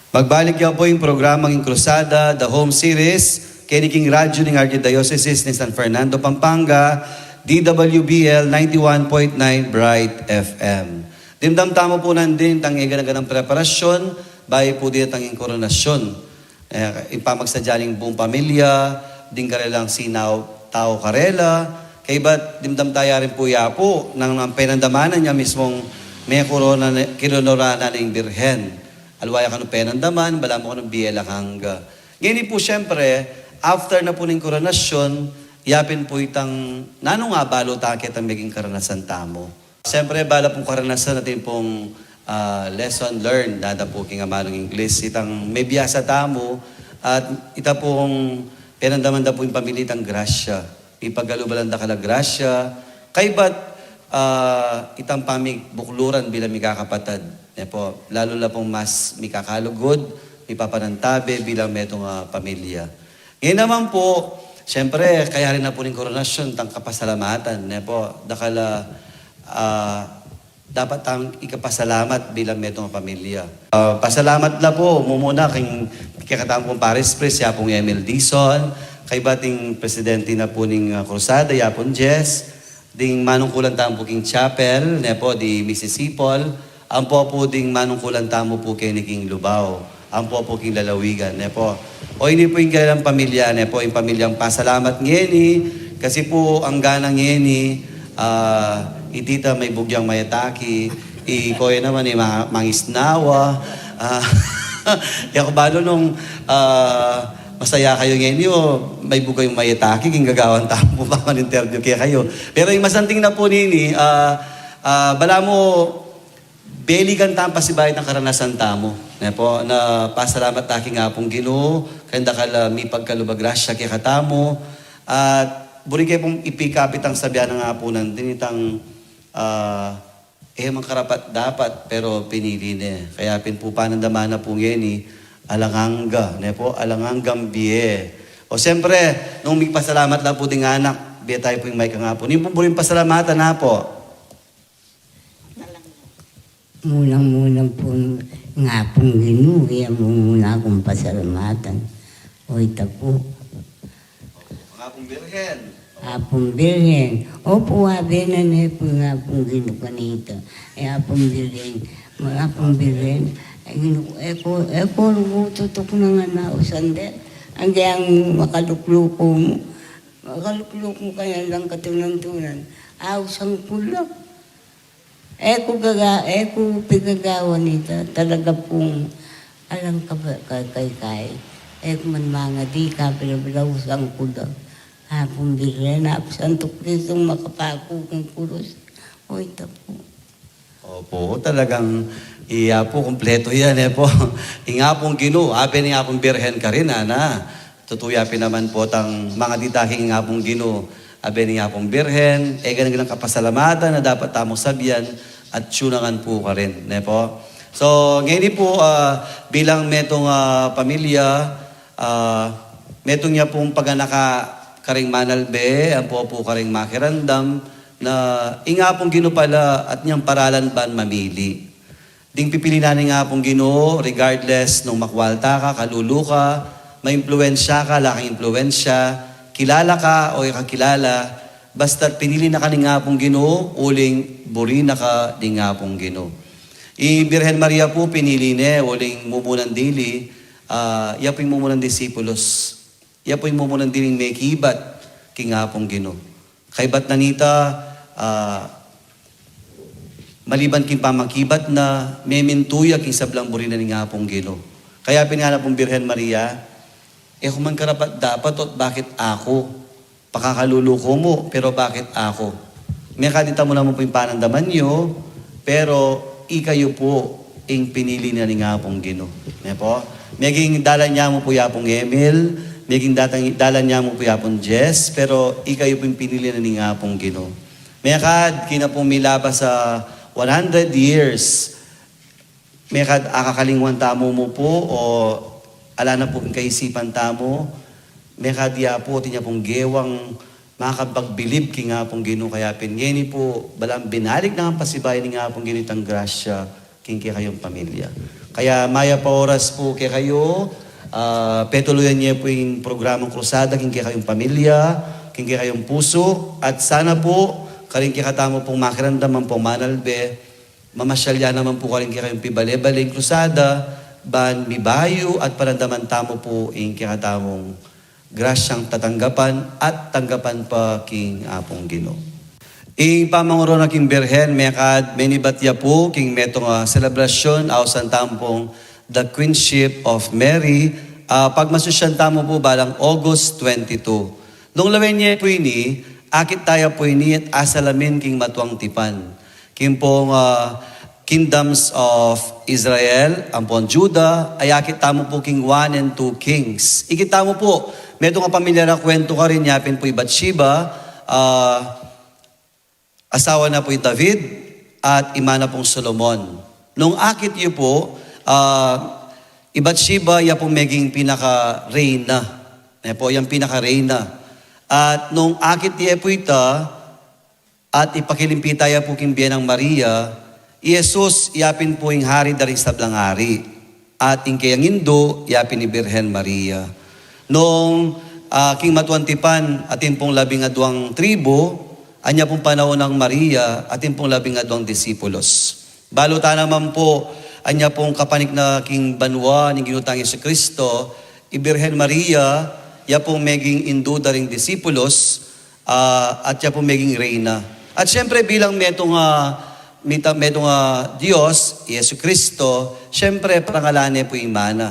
Magbalik ya pu ing programang ing Cruzada, The Home Series, keni king radyu ning Arkidiosesis ning San Fernando, Pampanga, D W B L ninety-one point nine Bright F M. Dimdam tamu pu nandin itang e gana-ganang preparasyon, bayu pu dita ing koronasyon. E, ing pamagsadya ning buung pamilya, ding karelang sinau tau karela, kaybat dimdam taya rin pu ya pu, nang, nang penandamanan ya mismung mekorona ne, kinoronana ning Birhen. Aliwa ya kanu penandaman, balamu kanu bie alang angga. Ngeni pu, siyempre, after na pu ning koronasyon, yapin pu itang nanu ing abalu ta ketang meging karanasan tamu. Siyempre, bala pung karanasan atin pung, ah, lesson learned, dada pu king amanung Ingles, itang mebiasa tamu, at ita pung penandaman da pu ing pamilya itang grasya. Ipagkalub la ing dakal a grasya, kaybat, ah, itang pamibukluran bilang mikakapatad, ne pu, lalu la pung mas mikakalugud, mipapanantabe bilang metung a pamilya. Ngeni naman pu, siyempre, kayari na pu ning koronasyon itang kapasalamatan, ne pu, dakal a, ah, dapat tang ikapasalamat bilang metung a pamilya. Ah, pasalamat la pu mumuna king kekatamu pung parish priest, ya pung Emil Dizon, kaybat ing presidente na pu ning, ah, Cruzada, ya pung Jess, ding manungkulan tamu pu king chapel, ne pu, di Missis Sipol, ampo pu ding manungkulan tamu pu keni king Lubao, ampo pu king lalawigan, ne pu. O ini pu ing karelang pamilya, ne pu, ing pamilyang pasalamat ngeni, kasi pu anggang ngeni, ah, iti ta maybugyang mayataki, i koya naman i ma-, mangisnawa, ah, e ku balu nung, ah, masaya kayu ngeni o maybugyang mayataki king gagawan tamu pu pang interview kekayu. Pero ing masanting na pu nini, ah, ah, balamu balikan tamu pasibayu itang karanasan tamu, ne pu, na pasalamat ta king Apung Ginu, kayang dakal a mipagkalub a grasya kekatamu, at buri ke pung ipikapit ang sabyan nang apunan din itang, ah, e man karapat-dapat, pero pinili ne. Kaya pin pu panandaman na pu ngeni, alang angga, ne pu, alang anggang bie. O siyempre, nung mipasalamat la pu ding anak, bie tayu pu ing mic kang Apu. Ini pu buring pasalamatan na pu. Munang-muna pu ing Apung Ginu, ya mu muna kung pasalamatan. O ita pu. Ing Apung Birhen. Apung Birhen. Opu, abe na ne pu ing Apung Ginu kanita. E Apung Birhen. Ing Apung Birhen. E Ginu, e ku, e ku rugu tutuk nang ana, o sande. Anggang makalukluku mu. Makalukluku mu kaya lang katunan-tunan. Au, sangkula. E ku gaga-, e ku pigagawan ita, talaga pung alang ka-, ka-, kay-kay. E ku man mangadi, kapila-bila, usang ku da. Apung Birhen, Apung Santo Cristo, makapaku king kurus. O ita pu. Opu, talagang iya pu, kumpletu ya, ne pu. Ing Apung Ginu, abe ning Apung Birhen karin, ana. Tutu ya pin naman pu itang mangadi ta king Apung Ginu, abe ning Apung Birhen, e gana-ganang kapasalamatan a dapat tamung sabyan at tiyunangan pu karin, ne pu. So, ngeni pu, ah, bilang metung a pamilya, ah, metung ya pung paganaka karing manalbe, ampo pu karing makiramdam, na ing Apung Ginu pala atin yang paralan ban mamili. Ding pipili na ning Apung Ginu, regardless nung makwalta ka, kalulu ka, maimpluwensya ka, ala kang impluwensya, kilala ka o e ka kilala, basta't pinili na ka ning Apung Ginu, uling buri na ka ning Apung Ginu. I Birhen Maria pu pinili ne, uling mumunan dili, ah, ya pu ing mumunan disipulos. Ya pu ing mumunan diling mekibat king Apung Ginu. Kaybat na nita, ah, maliban king pamakibat na, memintu ya king sablang buri na ning Apung Ginu. Kaya pin ngana pung Birhen Maria, e ku man karapat-dapat, o't bakit aku? Pakakalulu ku mu, pero bakit aku? Mekad ita mu naman pu ing panandaman yu, pero ikayu pu ing pinili na ning Apung Ginu. Ne pu? Meging dalan ya mu pu i Apung Emil, meging datang, dalan ya mu pu i Apung Jess, pero ikayu pu ing pinili na ning Apung Ginu. Mekad kina pung milabas a one hundred years, mekad akakalingwan tamu mu pu, o ala na pu king kaisipan tamu, mekad ya pu atin ya pung gewang makapagbilib king Apung Ginu, kaya pin ngeni pu, balang binalik na ngan pasibayu ning Apung Ginu itang grasya ing kekayung pamilya. Kaya mayap a oras pu kekayu, ah, petuluyan ye pu ing programang Krusada king kekayung pamilya, king kekayung pusu, at sana pu, karing kekatamu pung makiramdam ampong manalbe, mamasyal ya naman pu karing kekayung pibale-bale ing Krusada, ban mibayu at paramdaman tamu pu ing kekatamung grasyang tatanggapan at tanggapan pa king Apung Ginu. Ing pamangorona king Birhen, mekad menibat ya pu king metung a selebrasyun, ausan tamu pung The Queenship of Mary, ah, pagmasusyan tamu pu balang August twenty-two. Nung lawen ye pu ini, akit taya pu ini at asalamin king matuang tipan. King pung, ah, Kingdoms of Israel, ampong Juda, ay akit tamu pu king One and Two Kings. Ikit tamu pu, metung a pamilyar a kuwentu karin, yapin pu i Bathsheba, ah, asawa na pu i David, at ima na pung Solomon. Nung akit yu pu, ah, i Bathsheba, ya pung meging pinaka-reyna. Ne pu, yang pinaka-reyna. At nung akit ye pu ita, at ipakilimpita ya pu king bie nang Maria, i Jesus, yapin pu ing hari da ring sablang ari. At ing kayang indu, yapin i Birhen Maria. Nung, ah, king matuang tipan, atin pung labing aduang tribu, anya pung panaun nang Maria, atin pung labing aduang disipulos. Balu ta naman pu, anya pung kapanik na king banua ning Ginu tang Jesucristo, i Birhen Maria, ya pung meging indu da ring disipulos, ah, at ya pung meging reyna. At siyempre, bilang metung a, mita-, metung a Dios, Jesucristo, siyempre, parangalan ne pu ing ima na.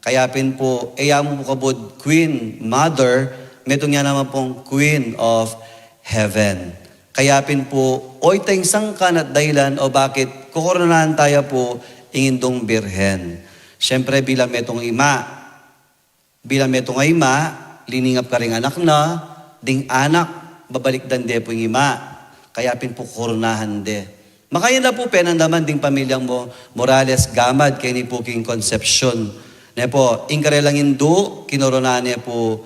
Kaya pin pu, e ya mu kabud Queen Mother, metung ya naman pung Queen of Heaven. Kaya pin pu, oyta ing sangkan at dahilan o bakit kokoronahan taya pu ing Indung Birhen. Siyempre, bilang metung ima, bilang metung a ima, liningap karing anak na, ding anak, babalikdan de pu ing ima. Kaya pin pu kokoronahan de. Makanyan da pu penandaman ding pamilyang Mo-, Morales Gamad, keni pu king Concepcion. Ne pu, ing karelang indu, kinoronahan ne pu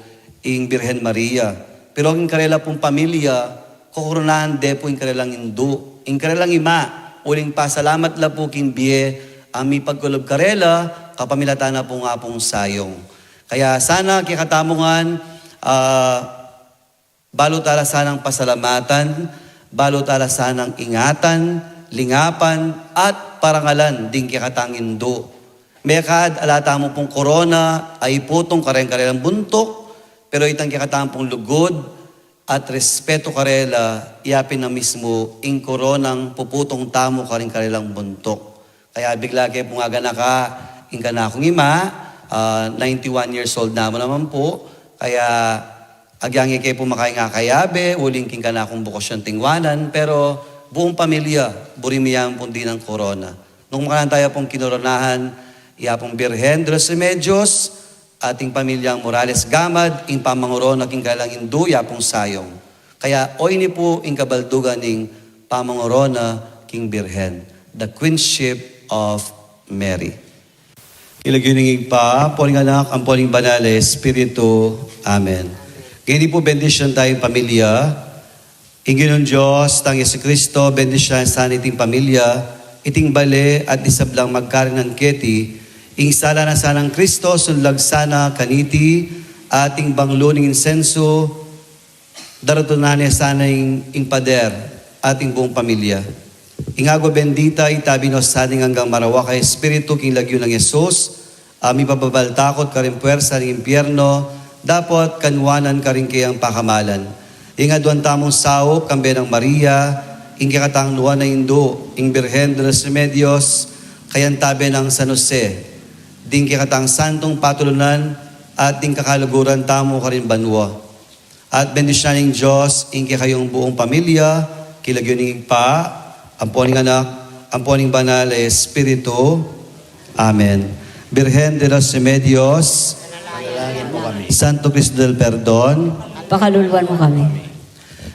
ing Birhen Maria. Pero ing karela pung pamilya, kokoronahan de pu ing karelang indu, ing karelang ima, uling pasalamat la pu king bie a mipagkalub karela, kapamilatan na pu ning Apung Sayung. Kaya sana kekatamu ngan, ah, balu ta la sanang pasalamatan, balu ta la sanang ingatan, lingapan, at parangalan ding kekatang indu. Mekad ala tamu pung korona a iputung kareng karelang buntuk, pero itang kekatamu pung lugud at respetu karela, ya pin na mismu ing koronang puputung tamu kareng karelang buntuk. Kaya bigla ke pung aganaka ing kanakung ima, ah, ninety-one years old na mu naman pu. Kaya agyang e ke pu makaing akayabe, uling king kanakung bukasyon tingwanan, pero buung pamilya, buri mi yang pung dinang korona. Nung makanyan taya pung kinoronahan, ya pung Birhen de los Remedios, at ing pamilyang Morales Gamad, ing pamangorona king karelang indu, ya pung Sayung. Kaya oyni pu ing kabaldugan ning pamangorona king Birhen, the Queenship of Mary. King lagyu ning Ibpa, ampo ning Anak, ampo ning Banal a Espiritu. Amen. Ngeni pu, bendisyunan taya ing pamilya. Ing Ginung Dios tang Jesucristo, bendisyunan sana iting pamilya, iting bale at ding sablang magkarinan keti, ing sala na sanang Cristo, sunlag sana kaniti, at ing banglu ning insensu, daratunan ne sana ing, ing pader, at ing buung pamilya. Ing agua bendita, itabi no sana ing anggang marawak a Espiritu, king lagyu nang Jesus, a mipababaltakut karing puersa ning impierno, dapot kanuanan karing keyang pakamalan. Ing aduan tamung saup, kambe nang Maria, ing kekatang nuan a indu, ing Birhen de los Remedios, kayantabe nang San Jose, ding kekatang santung patulunan, at ding kakaluguran tamu karing banua. At bendisyunan ning Dios ing kekayung buung pamilya, king lagyu ning Ibpa, ampo ning Anak, ampo ning Banal a Espiritu. Amen. Birhen de los Remedios, Santo Cristo del Perdon, pakaluluan mu kami.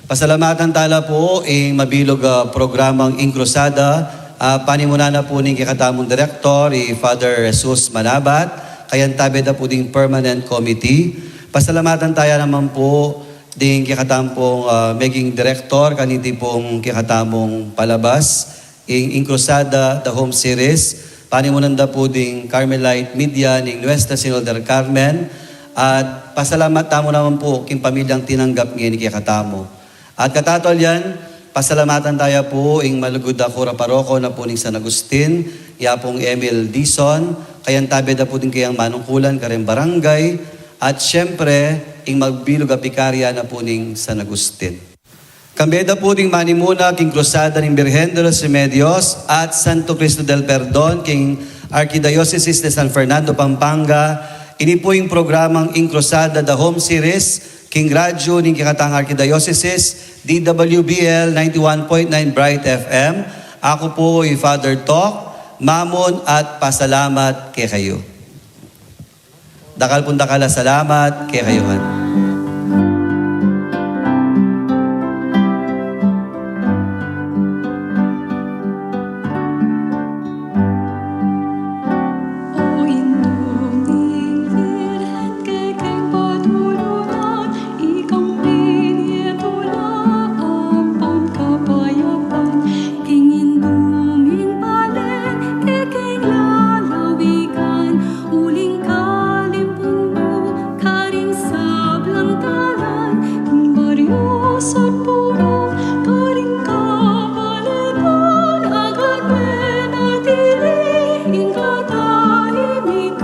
Pasalamatan tala pu ing mabilug a programang Ing Krusada, a panimunan na pu ning kekatamung direktor, i Father Jesus Manabat, kayantabe da pu ding permanent committee. Pasalamatan taya naman pu ding kekatamung, ah, meging direktor kaniti pung kekatamung palabas, Ing, ing Cruzada The Home Series, panimunan da pu ding Carmelite Media ning Nuestra Señora del Carmen, at pasalamat tamu naman pu king pamilyang tinanggap ngeni kekatamu. At katatawalian, pasalamatan taya pu ing malugud a kura paroko na pu ning San Agustin, ya pung Emil Dizon, kayantabe da pu ding kayang manungkulan kareng barangay, at siyempre, ing magbilug a bikarya na pu ning San Agustin. Kambe da pu ding manimuna king Cruzada ning Birhen de los Remedios at Santo Cristo del Perdon king Archidiocesis de San Fernando, Pampanga. Ini pu ing programang ing Cruzada The Home Series king radyu ning kekatang Archidiocesis, D W B L ninety-one point nine Bright F M. Aku pu i Father Tok Mamun at pasalamat kekayu. Dakal pung dakal a salamat kekayu ngan. O Indu ning Birhen, kekeng patulunan, ikang binie tula ampon kapayapan. King Indu ming palen, kekeng lalawigan, uling kalimpun mu karing sablang dalan, king baryu at purok, karing kabaletan, agad menatili ing katahimikan.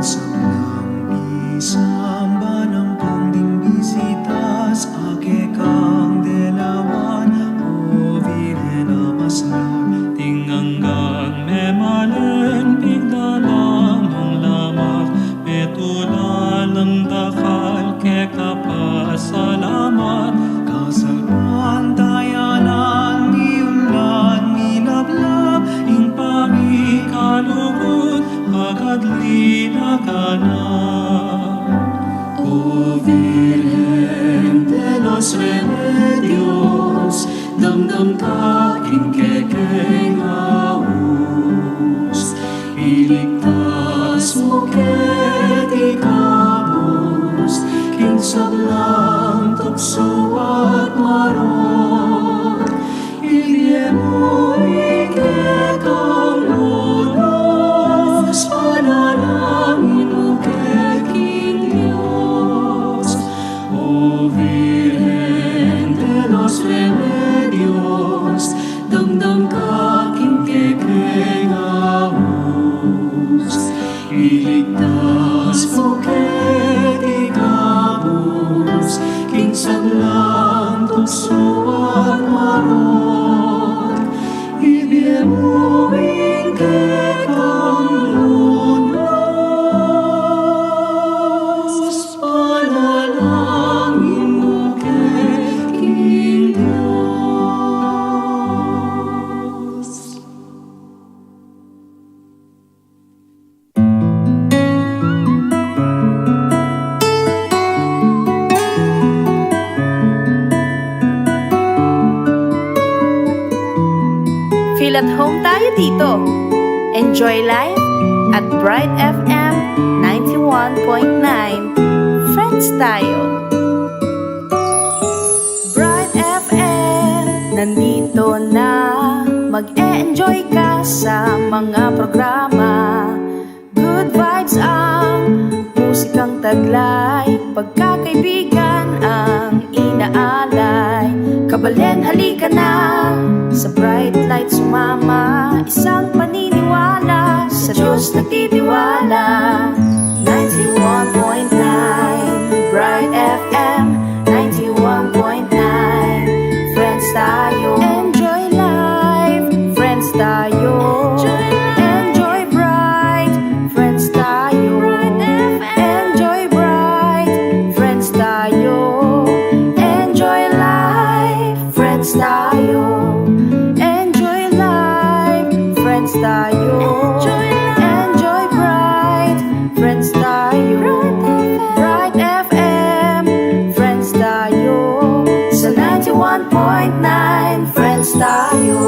Sablang pisamban ampon ding bisitas a kekang delawan, O Birhen a maslang, king anggang memalen pigdalan mung lamak, metula lang dakal keka pasalamat, kasalpantayanan mi ulan, minablang ing pamikalugud, agad linagan na. O Virgen de los Remedios, damdam ka king kekeng aus, iligtas mu keti kabus king sablang tuksu at marok. Ibie mu ing kekang lulus, panalangin mu ke king Dios. O Virgen de los Remedios, damdam ka king kekeng aus, iligtas mu keti kabus king sablang tuksu at marok. Ibie mu ing kekang lulus, panalangin mu ke king Dios. Feel at home tayo dito. Enjoy life at Bright F M ninety-one point nine. Friends tayo. Bright F M, nandito na. Mag-e-enjoy ka sa mga programa. Good vibes ang musikang taglay, pagkakaibigan ang inaalay. Kabalen, halika na sa Bright Light sumama. Isang paniniwala sa Diyos nagtitiwala. Ninety-one point nine Bright F M, ninety-one point nine. Friends tayo. Enjoy life. Friends tayo. Enjoy bright. Friends tayo. Enjoy bright. Friends tayo. Enjoy life. Friends tayo. Enjoy life. Friends tayo. Enjoy bright. Friends tayo. Bright F M. Friends tayo. Sa ninety-one point nine, Friends tayo.